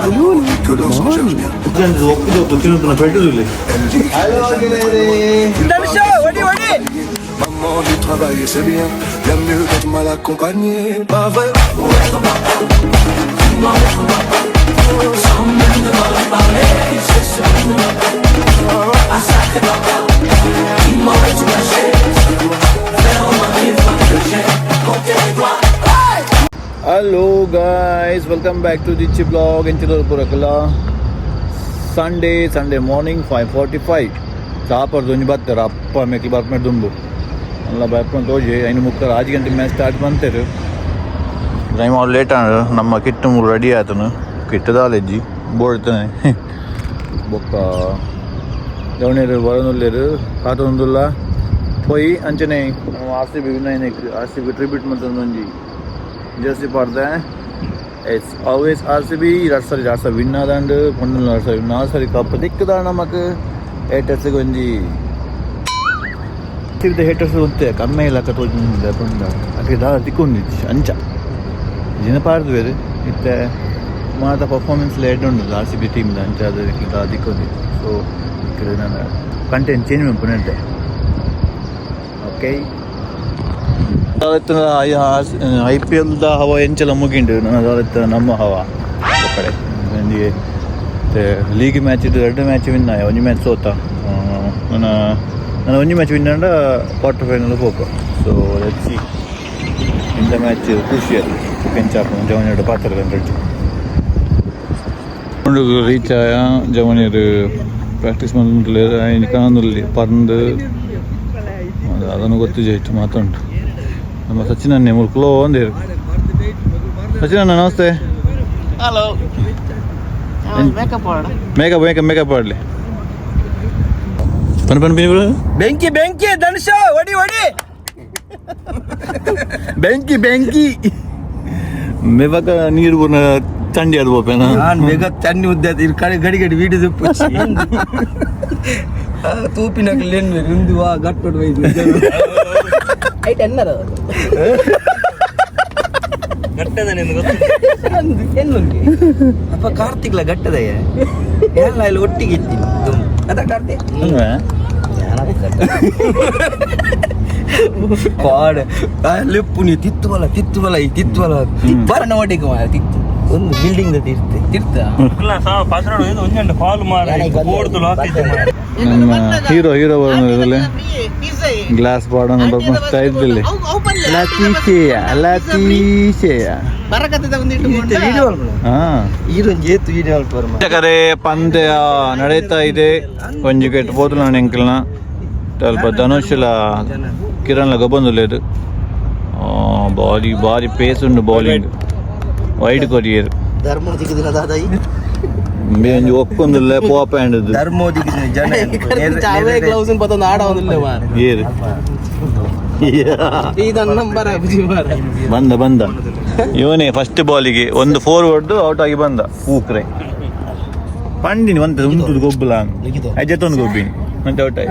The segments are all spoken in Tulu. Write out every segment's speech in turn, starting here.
Que lorsqu'on cherche bien. Elle dit Maman dit travailler c'est bien, bien mieux d'être mal accompagné, pas vrai? Hello guys, welcome back to Dichi blog. ಎಂಚಿನ ಪುರಕಲ ಸಂಡೇ, ಸಂಡೇ ಮಾರ್ನಿಂಗ್ 5:45. ಚಾಪರ್ದು ಒಂಜಿ ಬರ್ತಾರೆ ಅಪ್ಪ ಮೆಕ್ಲು ಬರ್ಪೆ ದುಂಬು ಅಲ್ಲ ಬರ್ಕೊಂಡು ತೋಜಿ. ಐನು ಮುಕ್ಕ ಆಜಿ ಗಂಟೆ ಮ್ಯಾಚ್ ಸ್ಟಾರ್ಟ್ ಬಂತೇರು. ಟೈಮ್ ಅವ್ರು ಲೇಟ್ ಆಂಡ್. ನಮ್ಮ ಕಿಟ್ಟು ಮೂರು ರೆಡಿ ಆತನು. ಕಿಟ್ಟದಾಲೆಜ್ಜಿ ಬೋಡ್ತಾನೆ. ಬೊಕ್ಕ ಜವಣೇರು ಬರೋನುಲ್ಲೇರು ಕಾತೊಂದುಲ್ಲ ಪೋಯಿ. ಅಂಚನೆ ಆರ್ ಸಿ ಬಿ ವಿನ್, ಆರ್ ಸಿ ಬಿ ಟ್ರಿಬ್ಯೂಟ್ ಮಂತೊಂದು ಒಂಜಿ Jersey ಪಾಡ್ದೆ. It's always R C B. ಎರಡು ಸರಿ, ಎರಡು ಸರಿ ವಿನ್ ಆದಂಡು ಪೊಣ್ಣು, ಎರಡು ಸರಿ, ನಾಲ್ ಸರಿ ಕಪ್ ತಿಕ್ಕದ ನಮಕ್. ಹೇಟರ್ಸ್ಗೆ ಒಂಜಿ ತಿರ್ದ ಹೇಟರ್ಸ್ ಒಂತೆ ಕಮ್ಮಿ ಇಲ್ಲ ತೋಜುಂಡು ಪಂಡ ಅಕ್ಕೆ ದಾದ ತಿಕ್ಕೊಂದಿಜ್ಜಿ. ಅಂಚ ಜಿನ ಪಾಡ್ದು ಬೇರೆ ಇತ್ತೆ ಮಾತ ಪರ್ಫಾರ್ಮೆನ್ಸ್ ಲೇಟ್ ಉಂಡು ಆರ್ ಸಿ ಬಿ ಟೀಮ್. ಅಂಚ ಅದು ದಾದ ತಿಕ್ಕೊಂದಿಜ್ಜಿ. ಸೊ ಈ ನಾನು ಕಂಟೆಂಟ್ ಚೇಂಜ್ ಮಲ್ಪುನಂತೆ. ಓಕೆ, I P ಎಲ್ದ ಹವ ಎಂಚಲ ಮುಗಿಂಡು. ನನ್ನ ನಮ್ಮ ಹವ ಕಡೆ ಒಂಜಿ ಲೀಗ್ ಮ್ಯಾಚ್ ಇದ್ದು ಎರಡು ಮ್ಯಾಚ್ ವಿನ್ ಆಯ, ಒಂಜಿ ಮ್ಯಾಚ್ ಸೋತ. ನನ್ನ ನನ್ನ ಒಂಜಿ ಮ್ಯಾಚ್ ವಿನ್ ಆಂಡ ಕ್ವಾರ್ಟರ್ ಫೈನಲ್ ಪೋಪ. ಸೊ let's see, ಇಂದ ಮ್ಯಾಚ್ ಕ್ರೂಷಿಯಲ್. ಎಂಚಾಪು ಜವನಿಯರು ಪಾತ್ರ ರೀಚ್ ಆಯ. ಜವನಿಯರು ಪ್ರಾಕ್ಟೀಸ್ ಮಂತೊಂದುಲ್ಲೆರ್. ಐನ್ ಕಾಣೊಂದುಲ್ಲೆ ಪಂದ್ ಅದನ್ನು ಗೊತ್ತಿಜೆ. ಮಾತುಂಟು. ನಮ್ಮ ಸಚಿನ್ ಅನ್ನೆ ಮುಲ್ಕುಲೋ ಒಂದೇರು. ಸಚಿನ್ ಅಣ್ಣ, ನಮಸ್ತೆ. ಹಲೋ, ಮೇಕಪ್ ಮಾಡ. ಮೇಕಪ್, ಮೇಕಪ್, ಮೇಕಪ್ ಮಾಡಲಿ. ಬನ್ನಿ ಬನ್ನಿ ಬನ್ನಿ. ಬೆಂಕಿ ಬೆಂಕಿ, ಧನುಷ ಹೊಡಿ ಹೊಡಿ. ಬೆಂಕಿ ಬೆಂಕಿ. ಮೇಬಕ ನೀರು ಪೂರ್ಣ ಚಂಡಿ ಅದು ಪೋಪೇನ. ನಾನು ಬೇಗ ಚನ್ನಿ ಉದ್ದ ಕಡೆ ಗಡಿ ಗಡಿ ವೀಡಿಯೋ ತೂಪಿನಕಲ್ ಉಂದು ವಾ ಗಟ್ಟೊಡು ಬೈದು. ಐಟ್ ಎನ್ನರ ಎನ್ನುಂಗೆ ಅಪ್ಪ ಕಾರ್ತಿಕ್ಲ ಗಟ್ಟದಯ್ಯ ಎಲ್ಲ ಇಲ್ಲಿ ಒಟ್ಟಿಗೆ ಇತ್ತೀನಿ ಅದ ಕಾರ್ತಿಕ್ ಕಾಡ್ ಲೆಪ್ಪು ನೀ ತಿತ್ತುವಲ್ಲ ತಿತ್ತುವಲ್ಲ ಈ ತಿತ್ತುವಲ್ಲ ಬರನ ಒಟ್ಟಿಗೆ ಮಾರ ತಿತ್ತು ಒಂದು ಬಿಲ್ಡಿಂಗ್ ತಿರ್ತೆ ತಿರ್ತ. ನಮ್ಮ ಹೀರೋ ಹೀರೋ ಬರೋದು ಗ್ಲಾಸ್ ಪಾಡೋಣ ಬರ್ಕೊಂಡು ಸ್ಟೈಲ್. ಲತೀಶೆಯ ಲತೀಶೆಯ. ಹಾ. ಈರೊಂದು ಏತು ವೀಡಿಯೋ ಬರ. ಕರೆ ಪಂದ್ಯ ನಡೀತಾ ಇದೆ. ಒಂಜಿ ಕೆಟ್ಟು ಪೋತುಲ ಎಂಕಲ್ನ ಸ್ವಲ್ಪ ಧನುಷ್ ಕಿರಣ್ ಗೊಬ್ಬೊಂದುಲ್ಲೆರ್. ಬಾರಿ ಬಾರಿ ಪೇಸ್ ಉಂಡು ಬೌಲಿಂಗ್. Wide courier. ಧರ್ಮ ದಿಕ್ಕಿದಿನ ದಾದಾಯಿ. ಒಂಜಿ ಒಕ್ಕೊಂದುಲ್ಲೆ ಪೋಪ. ಧರ್ಮ ದಿಕ್ಕಿದಿನ ಜನ. ಏರು. ಬಂದ ಬಂದ ಇವನೇ. ಫಸ್ಟ್ ಬಾಲಿಗೆ ಒಂದು ಫೋರ್ ಹೊಡೆದು ಔಟ್ ಆಗಿ ಬಂದ. ಊಕ್ರೆ ಪಂಡಿನಿ ಒಂತ ಉಂತುದು ಗೊಬ್ಬಲ ಜೊತೊಂದು ಗೊಬ್ಬಿನಿ ಮತ್ತೆ ಔಟ್ ಆಗಿ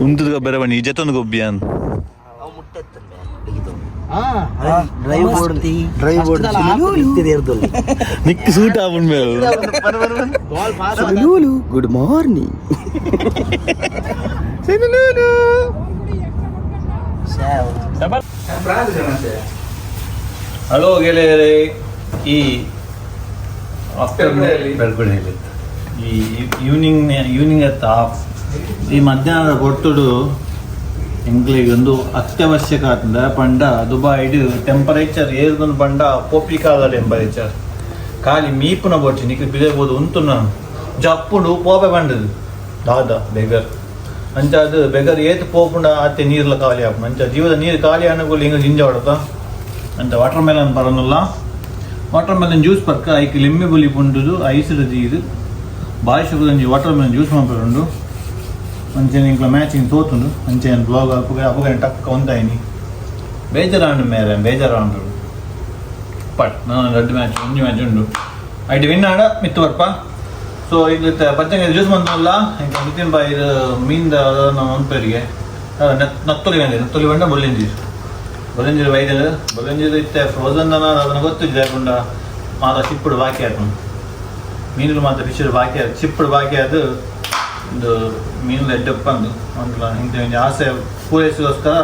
ಉಂತುದು ಗೊಬ್ಬರ ಬನ್ನಿ ಜೊತೊಂದು ಗೊಬ್ಬಿ ಅಂತ. Drive board, drive board. ನಿಕ್ ಸೂಟ್ ಆಪುಂಡು ಮೇಲೆ. Good morning. Hello ಗೆಳೆಯರೇ, ಈ ಬೆಳಗುಡೆಯಲ್ಲಿ ಈ ಈವ್ನಿಂಗ್ ಈವ್ನಿಂಗ್ ಅತ್ತ ಈ ಮಧ್ಯಾಹ್ನದ ಪೊರ್ತುಡು ಎಂಕ್ಲೆಗ್ ಒಂದು ಅತ್ಯವಶ್ಯಕ ಆತಂದ ಪಂಡ ದುಬೈಡ್ ಟೆಂಪರೇಚರ್ ಏರ್ದೊಂದು ಪಂಡ ಪೋಪಿಕಾದ ಟೆಂಪರೇಚರ್. ಖಾಲಿ ಮೀಪುನ ಬೋಡ್ಚಿ ನಿಕ್ಲು ಪಿದರ್ಬೋದು ಉಂತುನ ಜಪ್ಪುಂಡು ಪೋಪೆ ಪಂಡದು ದಾದ ಬೆಗರ್. ಅಂಚ ಅದು ಬೆಗರ್ ಏತ್ ಪೋಪುಂಡ ಆತೆ ನೀರ್ಲ ಖಾಲಿ ಆಪುಂಡು. ಅಂಚ ಜೀವದ ನೀರು ಖಾಲಿ ಆನಗುಲು ಹಿಂಗ ಜಿಂಜ ಹೊಡತ. ಅಂಚ ವಾಟರ್ ಮೆಲನ್ ಪರನುಲ್ಲ. ವಾಟರ್ ಮೆಲನ್ ಜ್ಯೂಸ್ ಪರ್ಕ. ಐಕ್ ಲಿಂಬೆ ಬುಲಿ ಪುಂಡುದು ಐಸ್ ದೀದು ಬಾಯಿ ಒಂಜಿ ವಾಟರ್ ಮೆಲನ್ ಜ್ಯೂಸ್ ಮಲ್ಪರುಂಡು. ಅಂಚನೆ ಇಂಕ್ಲ ಮ್ಯಾಚಿಂಗ್ ತೋತುಂಡು. ಅಂಚೆ ಬ್ಲಾಗ್ ಅಪಗ ಅಪಗ ಟಕ್ಕ ಒಂದಾಯಿನಿ. ಬೇಜಾರಾಂಡು ಮೇರೆ, ಬೇಜಾರಾಂಡು. ಪಟ್ ನಾನು ರಡ್ಡು ಮ್ಯಾಚ್, ಒಂಜಿ ಮ್ಯಾಚ್ ಉಂಡು. ಐಟ್ ವಿನ್ ಆಡ ಮಿತ್ತು ಬರ್ಪ. ಸೊ ಈಗ ಪಚ್ಚಂಗ ಜ್ಯೂಸ್ ಬಂದಲ್ಲ. ಈಗ ನಿತಿನ್ ಬಾಯ್ ಇದು ಮೀನ್ದ ಮನ್ಪೇರಿಗೆ ನತ್ತೊಲಿ ಬಂದಿದೆ. ನತ್ತೊಲಿ ಬಂಡ ಬೊಲ್ಲಿಂಜೀರು ಬೊಲ್ಲಿಂಜೀರು ಬೈದಿದೆ. ಬೊಲ್ಲಿಂಜೀರು ಇತ್ತೆ ಫ್ರೋಸನ್ ಅದನ್ನ ಗೊತ್ತಿದೆ. ಪಂಡ ಮಾತ ಶಿಪ್ಪುಡು ಬಾಕಿ ಆಪುಂಡು. ಮೀನುಲು ಮಾತ್ರ ಫಿಶ್ ಬಾಕಿ ಆದ್ ಚಿಪ್ಪು ಬಾಕಿ ಅದು ಒಂದು ಮೀನು ಎಡ್ಡಪ್ಪಂದು ಒಂದು ಇಂಥ ಒಂಜಿ ಆಸೆ ಪೂರೈಸೋಸ್ಕರ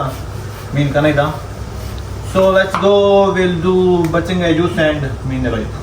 ಮೀನು ಕನೈದ. So let's go, will do ಬಚ್ಚಂಗಾಯಿ juice and ಮೀನು ರೈಸ್.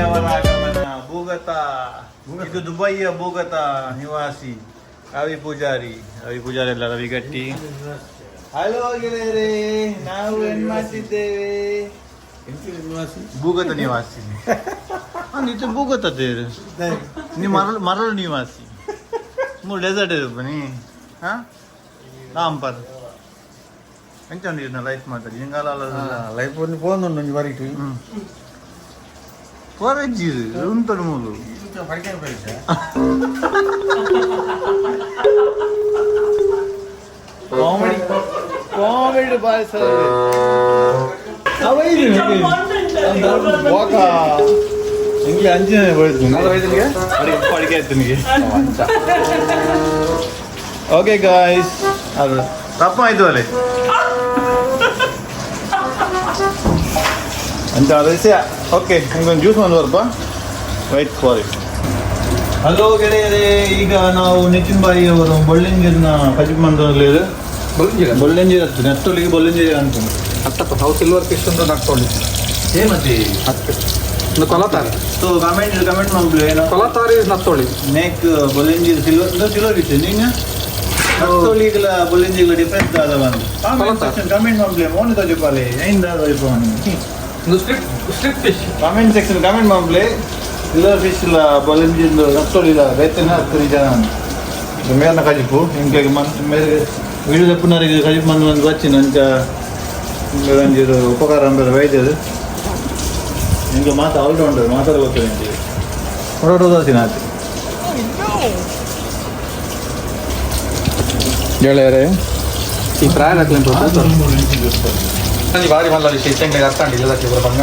ಅವರ ಆಗಮನ ಭೂಗತ, ಇದು ದುಬೈಯ ಭೂಗತ ನಿವಾಸಿ ರವಿ ಪೂಜಾರಿ. ರವಿ ಪೂಜಾರಿ ಅಲ್ಲ, ರವಿ ಗಟ್ಟಿ. ಹಲೋ ಗೆಳೆಯರೇ, ನಾವು ಏನ್ ಮಾಡ್ತಿದ್ದೇವೆ? ಭೂಗತ ನಿವಾಸಿ ಇದು ಭೂಗತ ತೇರು. ನೀವು ಮರಳು ಮರಳು ನಿವಾಸಿ ಮೂರು ಡೆಸರ್ಟ್ ಇರ್ಪನಿ. ಹಾ ರಾಂಪರ್ ಎಂಚ ಉಂಡು ಲೈಫ್ ಮಾತಾಡಿ ಹಿಂಗಾಲ. ಲೈಫ್ ಒಂದು ಫೋನ್ ಉಂಡು ಒಂಜಿ ಬರಿಟ್. ಕೊರಜ್ಜಿ ಉಂಟು ಮೂಲು. Comedy comedy bye sir. ಹಿಂಗೆ ಅಂಚಿನ ಬಳಿತೀನಿ ಅಡಿಗೆ ಆಯ್ತು ನಿಮಗೆ. ಓಕೆ ಗಾಯ್ಸ್, ಅದು ತಪ್ಪ ಆಯ್ತು ಅಲ್ಲೇ ಅಂತ ಅದೇ. ಓಕೆ, ನಿಮ್ಗೊಂದು ಜ್ಯೂಸ್ ಒಂದು ಬರ್ಪ. Wait for it. Hello ಗೆಳೆಯರೇ, ಈಗ ನಾವು ನಿತಿನ್ ಬಾಯಿ ಅವರು ಬೊಳ್ಳಿಂಜಿನ ಕಜಿಪ್ ಮಂದರಲ್ಲಿ ಬೊಳ್ಳಿಂಜಿ ನೆತ್ತೊಲಿಗೆ ಬೊಳ್ಳಿಂಜಿ ಅಂತ. ಅತ್ತಪ್ಪ, ನಾವು ಸಿಲ್ವರ್ ಫಿಶ್ ಒಂದು ನಕ್ಕೊಳ್ಳಿ. ಏಮತಿ? ಅತ್ತೆ ಒಂದು ಕೊಲತಾರಿ. ಸೊ ಕಮೆಂಟ್ ಕಮೆಂಟ್ ಮಾಡ್ಲಿ ಏನೋ. ಕೊಲತಾರಿ is ನತ್ತೋಳಿ. ನೇಕ್ ಬೊಳ್ಳಿಂಜಿ ಸಿಲ್ವರ್ ಸಿಲ್ವರ್ ಫಿಶ್ ನಿಂಗ ನತ್ತೊಲಿಗಳ ಬೊಳ್ಳಿಂಜಿಗಳ ಡಿಫ್ರೆನ್ಸ್ ದಾದ ಬಂದು ಕಾಮೆಂಟ್ ಸೆಕ್ಷನ್ ಕಮೆಂಟ್ ಮಾಡ್ಲಿ. ಮೋನ್ ತೋಜಿಪಾಲೆ ಐನ್ ದಾದ ಒಂದು strip strip fish. Comment section comment ಮಾಡ್ಲಿ. ಸಿಲ್ವರ್ ಫಿಶ್ ಇಲ್ಲ ಬೊಳ್ಳಿಂಜಿ ನತ್ತೊಲಿಲ್ಲ ಬೇತನ ಹತ್ತು ಜನ ಮೇಲ್ನ ಕಜಿಪು ಇಂಕ್ಲೆಗ್ ಮನ್ ಮೇರೆ ವಿಡಿಯೋ ದಪ್ಪುನರಿಗೆ ಕಜಿಪು ಮಂದು ಒಂದು ಬಚ್ಚಿನ ಅಂಚ ಒಂಜಿ ಉಪಕಾರ ಅಂಬೆರ್ ವೈದ್ಯರು ನಿಮಗೆ ಮಾತು ಆಲ್ರೌಂಡರ್ ಮಾತಾಡ್ಬೇಕು ನಿಮಗೆ ಹೊರಟೋದಾಸಿನ ಆತು. ಗೆಳೆಯರೇ, ಈ ಪ್ರಾಯ ಬಾರಿ ಮಲ್ಲ ವಿಷಯ ಇತ್ತಂಗೆ ಅರ್ಥ ಇಲ್ಲ ಇವರ ಬಂಗ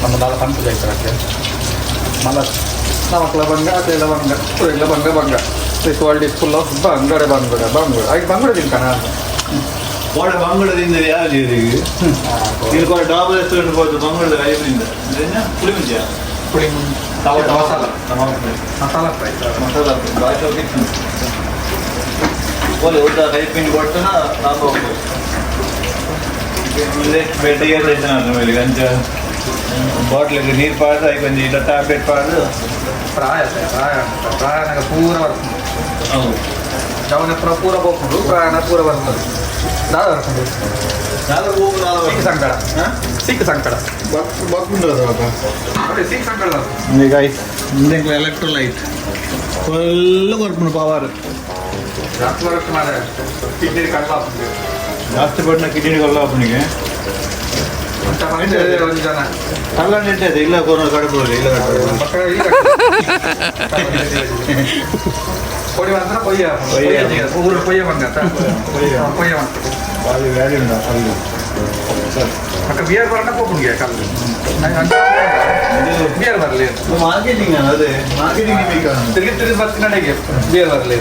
ನಮ್ಮ ದಾಲ ಪಂಪು ಜಾಯ್ತಾರೆ ಮಲ್ಲ ನಮಕ್ಲ ಬಂಗ ಅತೆಲ್ಲ ಬಂಗ ಇಲ್ಲ ಬಂಗ ಬಂಗ. This world is full of ಬಂಗಡೆ ಬಂಗಡೆ ಬಂಗುಡೆ ಐದು ಬಂಗುಡೆ ತಿಂತಾನ. ಕೋಡ ಬಂಗುಡದಿಂದ ಯಾರು ಇವರಿಗೆ ಇಲ್ಲಿ ಕೋಡ ಡಾಬ್ ರೆಸ್ಟೋರೆಂಟ್ ಹೋದ ಬಂಗುಡದ ಐವರಿಂದ ಪುಳಿಮುಂಜ. ಪುಳಿ ಮಸಾಲ ಮಸಾಲ ಫ್ರೈ. ಮಸಾಲ ಬಾಯ್ ಹೋಗಿತ್ತು ಓಲೆ ಉದ್ದ ಕೈ ಪಿಂಡಿ ಕೊಟ್ಟನ ಲಾಭ ಹೋಗ್ಬೋದು. ಬೆಡ್ಡಿಗೆ ಟೆನ್ಷನ್ ಆದ ಮೇಲೆ ಗಂಜ ಬಾಟ್ಲಿಗೆ ನೀರು ಪಾಡ್ದು ಐಕ್ ಒಂಜಿ ಇಲ್ಲ ಟ್ಯಾಬ್ಲೆಟ್ ಪಾಡ್ದು. ಪ್ರಾಯ ಪ್ರಾಯ ಪ್ರಾಯನಾಗ ಪೂರ ಬರ್ತದೆ. ಹೌದು. ಜವನ ಪೂರ ಹೋಗ್ಕೊಂಡು ಪ್ರಾಯನ ಪೂರ ಬರ್ತದೆ ದಾದ ಬರ್ತದೆ. ನಾಲ್ಕು ಹೋಗು. ಸಿಕ್ಕ ಸಂಕಡ. ಹಾಂ. ಸಿಕ್ಕ ಸಂಕಡ. ನೋಡಿ, ಸಿಕ್ಕ ಸಂಕಡ. ಗೈಸ್, ಎಲೆಕ್ಟ್ರೋಲೈಟ್ ಫುಲ್ ಕೊರ್ಪುಂಡು ಪವರ್. ಜಾಸ್ತಿ ಬರುತ್ತೆ ಮಾರ್ರೆ. ಕಿಡ್ನಿ ಕಳ್ಳ. ಜಾಸ್ತಿ ಪಟ್ಟಿನ ಕಿಡ್ನಿ ಕೊಲ್ಲ ಅಪ್ಪನಿಗೆ. ಅಂತ ಪಂಚೆ ಒಂದು ಜನ. ಕಲ್ಲಂಡಿ ಇಟ್ಟದೆ ಇಲ್ಲ ಕೊರೋನಾ ಕಡಿಮೆ ಇಲ್ಲ ಕಡಿಮೆ. ಪಕ್ಕ ಇಲ್ಲ. ಕೊಡಿ ಮಾತ್ರ ಪೊಯ್ಯ. ಪೊಯ್ಯ. ಊರು ಪೊಯ್ಯ ಬಂದ ಪೊಯ್ಯ ಬಂತು. ಭಾರಿ ವ್ಯಾಲ್ಯೂ ಉಂಟು ಕಲ್ಲು ಸರಿ. ಮತ್ತೆ ಬಿಯರ್ ಬರಣ ಹೋಗ್ಬಿಡ್ಗೆ ಕಲ್ಲು ಬಿಯರ್ ಬರಲಿ. ಮಾರ್ಕೆಟಿಂಗ್ ಅದೇ ಮಾರ್ಕೆಟಿಂಗ್ ಬೇಕಾ. ತಿರುಗಿ ತಿರುಗಿ ಬರ್ತೀನಿ ನಡೆಗೆ ಬಿಯರ್ ಬರಲಿ.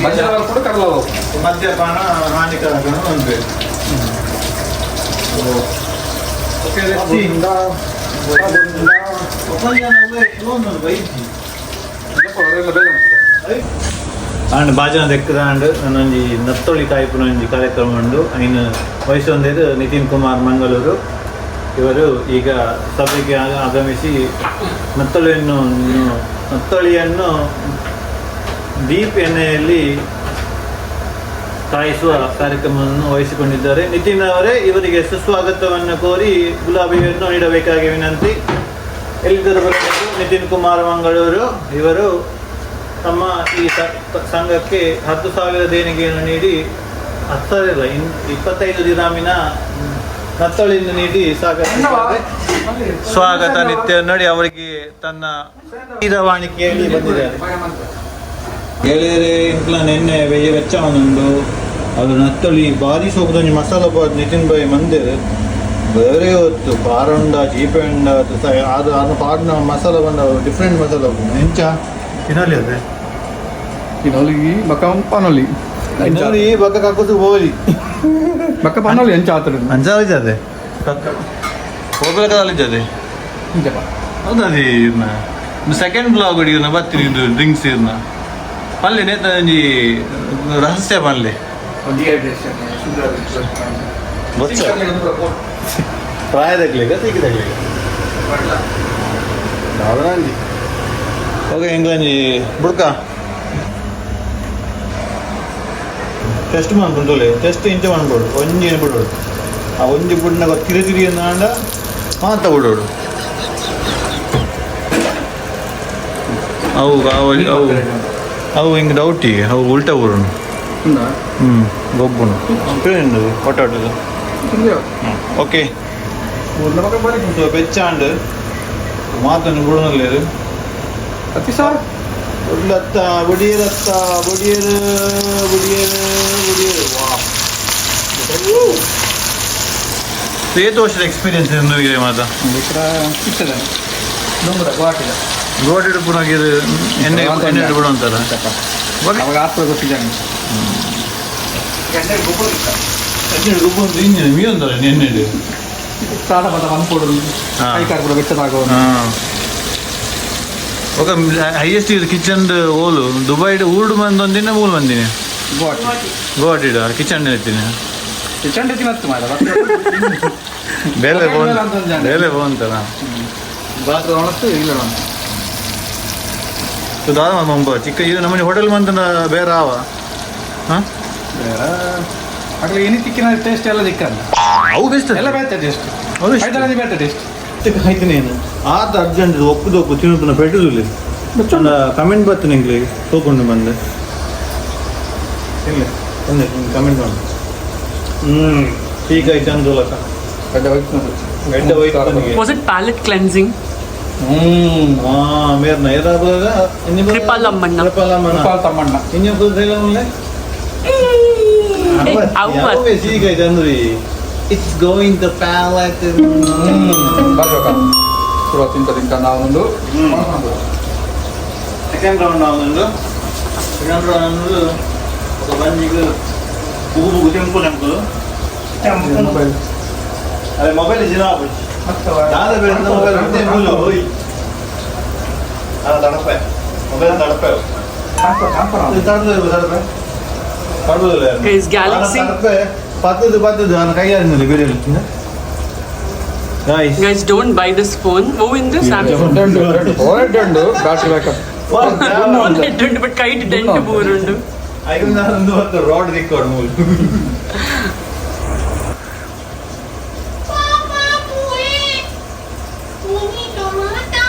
ಬಂಜಾರ ಕೂಡ ಕಡಲ ಮದ್ಯಪಾನ ಹಾನಿಕಾರಕ ಒಂದು. ಓಕೆ, ಬುಂದ ಬುಂದ. ಆಂಡ್ ಬಾಜನ ದೆಕ್ಕದಾಂಡ್ ಒಂಜಿ ನತ್ತೊಳಿ ಕಾಯ್ಪುನ ಒಂಜಿ ಕಾರ್ಯಕ್ರಮ ಉಂಡು. ಐನ್ ವಯಸ್ಸೊಂದೇರು ನಿತಿನ್ ಕುಮಾರ್ ಮಂಗಳೂರು ಇವರು ಈಗ ಸಭೆಗೆ ಆಗಮಿಸಿ ನತ್ತೊಳಿಯನ್ನು ನತ್ತೊಳಿಯನ್ನು ಡೀಪ್ ಎಣ್ಣೆಯಲ್ಲಿ ಕಾಯಿಸುವ ಕಾರ್ಯಕ್ರಮವನ್ನು ವಹಿಸಿಕೊಂಡಿದ್ದಾರೆ. ನಿತಿನ್ ಅವರೇ, ಇವರಿಗೆ ಸುಸ್ವಾಗತವನ್ನು ಕೋರಿ ಗುಲಾಬಿಯನ್ನು ನೀಡಬೇಕಾಗಿ ವಿನಂತಿ. ಎಲ್ಲಿದ್ದರೂ ಬರಬೇಕು. ನಿತಿನ್ ಕುಮಾರ್ ಮಂಗಳೂರು ಇವರು ತಮ್ಮ ಈ ಸಂಘಕ್ಕೆ 10,000 ದೇಣಿಗೆಯನ್ನು ನೀಡಿ, 10,000 ಇಲ್ಲ, 25 ದಿರಾಮಿನ ನತ್ತಳಿಯನ್ನು ನೀಡಿ ಸ್ವಾಗತಿಸಿದ್ದಾರೆ. ಸ್ವಾಗತ ನಿತ್ಯ ನೋಡಿ ಅವರಿಗೆ ತನ್ನ ವಾಣಿಕೆಯಲ್ಲಿ ಬಂದಿದ್ದಾರೆ. ಗೆಳೆಯರೇ, ಇಂಕ್ಲ ನೆನ್ನೆ ವೆಚ್ಚ ಒಂದುಂಡು. ಅದು ನತ್ತೊಳಿ ಬಾರಿ ಸೋಕುದೊಂಜಿ ಮಸಾಲ ಬಾದ್ ನಿತಿನ್ ಬಾಯಿ ಮಂದಿರ್ ಬೇರೆ ಹೊತ್ತು ಖಾರ ಉಂಡ, ಚೀಪೆ ಉಂಡ, ಅದು ಅದು ಅದನ್ನ ಪಾಡ್ನ ಮಸಾಲ ಬಂದ ಡಿಫ್ರೆಂಟ್ ಮಸಾಲ ಎಂಚ ತಿನ್ನಲಿ ಅದೇ. ಇನ್ನೊಲಿ ಬಕ್ಕ ಪನೊಲಿ. ತಿನ್ನಲಿ ಬಕ್ಕ ಕಕ್ಕುದು ಬೋಲಿ. ಬಕ್ಕ ಪನೊಲಿ ಎಂಚ ಆತಡ. ಅಂಚಾಲ ಅದೇ ಹೋಗ್ಬೇಕಾದ ಅದೇ. ಇಂಚಪ್ಪ. ಹೌದಾ? ಇರ್ನ ಸೆಕೆಂಡ್ ಬ್ಲಾಗ್ ಇರ್ನ ಬತ್ತೀನಿ. ಇದು ಡ್ರಿಂಕ್ಸ್ ಇರ್ನ ಪಲ್ಲೆ ನೇತ ಒಂಜಿ ರಹಸ್ಯ ಪಲ್ಲೆ. ಬೊಚ್ಚ ಪ್ರಾಯದಕ್ಲೆಗ ಸಿಕ್ಕಿದಕ್ಲೆಗ ದಾದನಾಂಜಿ. ಓಕೆ, ಎಂಗ್ಲಂಜಿ ಬುಡ್ಕ ಟೆಸ್ಟ್ ಮನ್ಪುಂಟುಲೆ. ಟೆಸ್ಟ್ ಇಂಚ ಮನ್ಪೊಡು, ಒಂಜಿ ಬಿಡೋಡು. ಆ ಒಂಜಿ ಬುಡ್ನಾಗ ತಿರಿ ತಿರಿ ಅಂದ ಮಾತ ಬಿಡೋಡು. ಅವು ಅವು ಅವು ಅವು ಹಿಂಗೆ ಡೌಟಿ ಅವು ಉಲ್ಟಾ ಊರುನು. ಹ್ಞೂ, ಗೊಬ್ಬುನು ಹೊಟ್ಟಾಟದು. ಓಕೆ, ಬೆಚ್ಚಾಂಡ್ ಮಾತನ್ನು ಬುಡನಲ್ಲೇರು. ಅತಿ ಸಾರ್. ಒಡ್ಲತ್ತ ಬಡಿಯರತ್ತ ಬಡಿಯರು ಬಡಿಯರು ಬಡಿಯರು. ವಾ, ಏತ್ ವರ್ಷದ ಎಕ್ಸ್ಪೀರಿಯನ್ಸ್ ಇದೆ ಮಾತ? ಇರ್ತದೆ ದೊಂಬುದ ಗುವಾಟಿದ. ಗೋಟಿಡು ಪುನಃ ಇದು ಎಣ್ಣೆ ಎಣ್ಣೆ ಬಿಡು ಅಂತಾರ. ಅವಾಗ ಆತ್ಮ ಗೊತ್ತಿದ್ದಾನೆ. ಎಣ್ಣೆ ಗೊಬ್ಬು ಇಂಜಿನ್ ಮೀ ಅಂತಾರೆ ಎಣ್ಣೆ. ಸಾಲ ಪದ ಮನ್ಪೊಡು. ಹಾ. ಕೈ ಕಾರ್ ಕೂಡ ಬೆಚ್ಚದಾಗೋ. ಹಾಂ, ఒక ಹೈಯೆಸ್ಟ್ ಇದು ಕಿಚನ್ ಓಲು ದುಬೈಡ್ ಊರ್ಡು ಮಂದಿ ಒಂದಿನ ಮೂಲು ಮಂದಿನಿ. ಗುವಾಟಿ. ಗೋವಾಟಿಡ ಕಿಚನ್ ಇರ್ತೀನಿ. ಚಂಡೆ ತಿನ್ನತ್ತು ಮಾಡ. ಬೇಲೆ ಬೋನ್ ಬೇಲೆ ಬೋಂತಲ್ಲ. ಬಾತ್ರ ಒಣಸ್ತು ಇಲ್ಲ. ದಾದ ಮಂಬ ಚಿಕ್ಕ ಇದು ನಮ್ಮನೆ ಹೋಟೆಲ್ ಮಂತನ ಬೇರೆ ಆವ. ಹಾಂ. ಅಗಲ ಏನಿ ತಿಕ್ಕಿನ ಟೇಸ್ಟ್ ಎಲ್ಲ ದಿಕ್ಕಲ್ಲ. ಅವು ಬೆಸ್ಟ್. ಎಲ್ಲ ಬೇತೆ ಟೇಸ್ಟ್. ಅವು best. Hyderabadi ಬೇತೆ ಟೇಸ್ಟ್. ಆಯ್ತು, ಆತ ಅರ್ಜೆಂಟ್ ಒಪ್ಪುದು ಒಪ್ಪು ತಿನ್ನುತ್ತನ ಪೆಟ್ಟುದಿಲ್ಲ. ಕಮೆಂಟ್ ಬರ್ತೇನೆ ಇಂಗ್ಲಿಗೆ ತೋಕೊಂಡು ಬಂದೆ ಇಲ್ಲ ಒಂದೇ ಕಮೆಂಟ್ ಮಾಡಿ. ಹ್ಞೂ, ಈಗ ಚಂದೋಲಕ. ಗಡ್ಡೆ ಹೋಯ್ತು. ಗಡ್ಡೆ ಹೋಯ್ತು ನನಗೆ. Was it palate cleansing? Hmm. ಆ ಮೇರ್ನ ಏದಾಬುದ. ಕೃಪಾಲಮ್ಮಣ್ಣ. ಕೃಪಾಲಮ್ಮಣ್ಣ. ಕೃಪಾಲ್ ತಮ್ಮಣ್ಣ. ಇನ್ನು ಕುದಿಲ್ಲ. ಅವ್ವ. ಸೀಗ Chandri, it's going the palette. ಬರ್ಬೇಕ ಶುರು ತಿಂತ ತಿಂತ ನಾವೊಂದು. ಸೆಕೆಂಡ್ ರೌಂಡ್ ಆವೊಂದು. ಸೆಕೆಂಡ್ ರೌಂಡ್ ఒక ಬಂಜಿಗ್ ಬುಗು ಬುಗು ತೆಂಪು ನೆಂಪು. ಮೊಬೈಲ್. ಅರೆ, ಮೊಬೈಲ್ ಜಿನ ದಾದ ಬೇಡ. ಮೊಬೈಲ್ ಮೂಲ ಹೋಯ್. ಆ ತಡಪೆ ಮೊಬೈಲ್ ತಡಪೆ. ತಡಪೆ ತಡಪೆ ತಡಪುದಿಲ್ಲ. Guys, Galaxy. ತಡಪೆ ಪತ್ತದು ಪತ್ತದು ನಾನು ಕೈ ಆಡಿನಲ್ಲಿ ಬೇರೆ. Guys. Guys, don't buy this phone. Oh, in this Samsung. ಉಂಟು battery backup. Phone head ಉಂಟು, but kite dent ಬೂರುಂಡು. ಐದು ರೋಡ್ ರಿಕಾರ್ಡ್ ಮೂಲ. Papa, pure. Muni tomato.